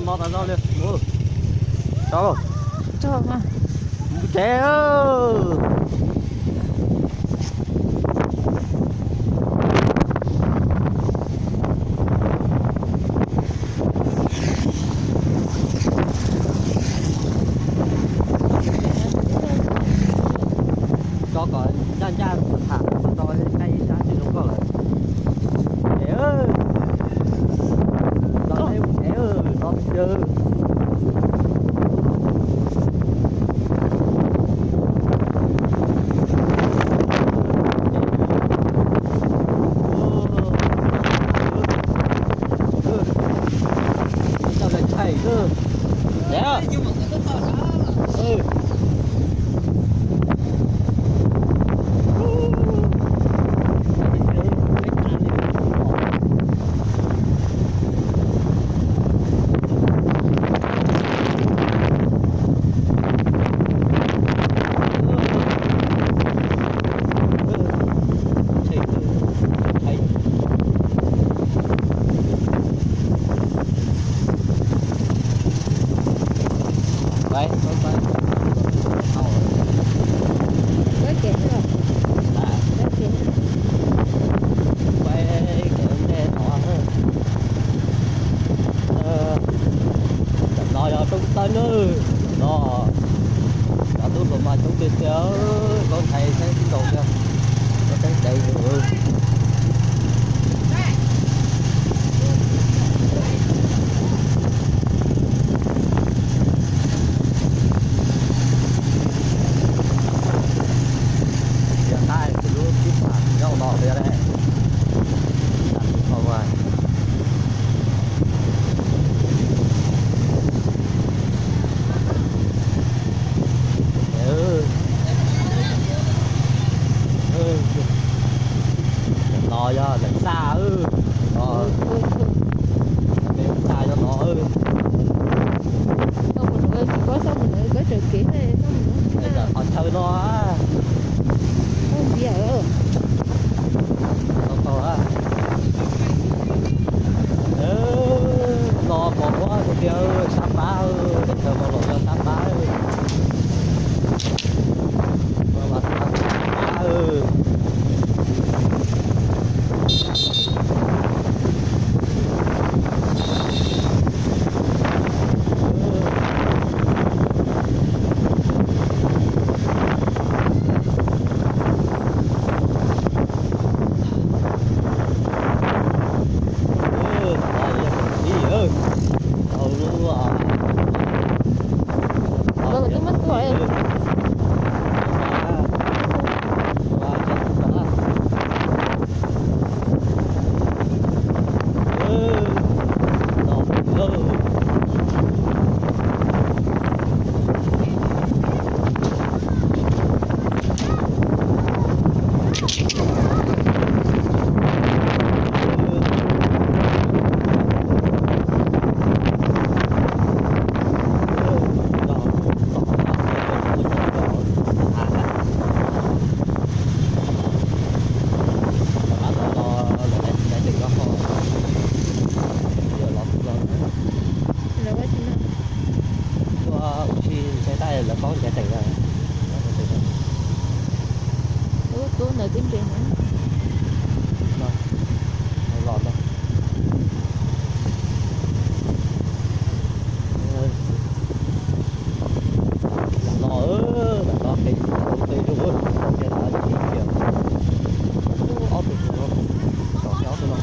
Mo tas zog li. Tso, tso, mus tsev. Tso kom ncaj ncaj tham tso, ib sab tsis zoo nkauj lawm. Ev, los ev, los ev. Tam no yog roob tawb nawb, tam no cov tub hluas mas coob tiag tiag, koj ntshai saib tib nkaus tiag, koj saib dev. Yog qab tus lub tib pam nyob no tiag lawm. No yog lawm xaj, no, me xaj yog no. Tsis paub xaj mus, koj tseem kev xaj mus qhov chaw no. Ntiag. No pos huab tiag tiag, sab pab, teb chaws no los yog sab pab. No mas sab pab. Ua si ntshai tab lawv paub ntiav teem. Ub, tub ntawd twb nres no. Los ntag. Los, los qhov qhov zoo, qhov tias tau ib tiag. Ub, ob tug no, ob tug no,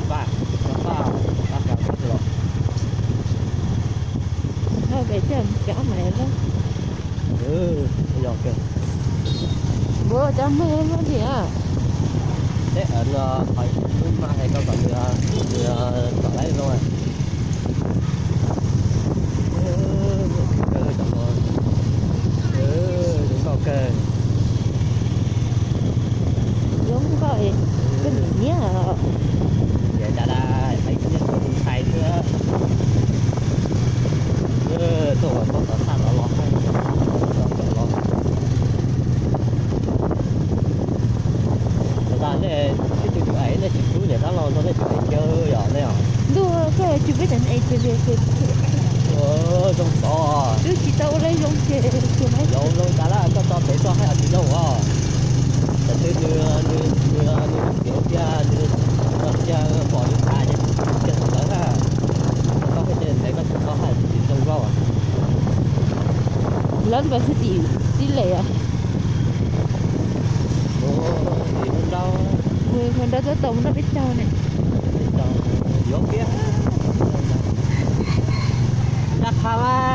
Paj, Paj, Paj, Paj los. Peb cov mas, yog kawg. Npua cov mloog li a. Teb no qhov lub mas hais tau kom nws, nws tom laib zoo. Zoo nkauj kawg. Zoo nkauj, koj niam niam. Ces da da, hais ib tug ntxhais xwb. Tuaj ua tau tom saj los los, los los. Ntawd nej sib tw cuam ais, nej tsis hlub niam tab los nrog nej cuam ais kiag yom nej os. Ntuj, Peb cov neeg ces zoo tod. Twb tsis tau ua lawv zoo ces zoo tas lawm, koj tso pem toj haj yam tsis zoo os. Tam twg nws nws nws nws tiav tiag, nws tiag pom nws tas ces nws tiag txog lawv na. Koj haj tes tes koj tsis tau haj tsis zoo zaus. Lawv ntawd xwb tim tib lem. Tim hluas nraug, hluas nraug txob tau mus nrog peb caug ne. Yuav kiag nrab qha mas.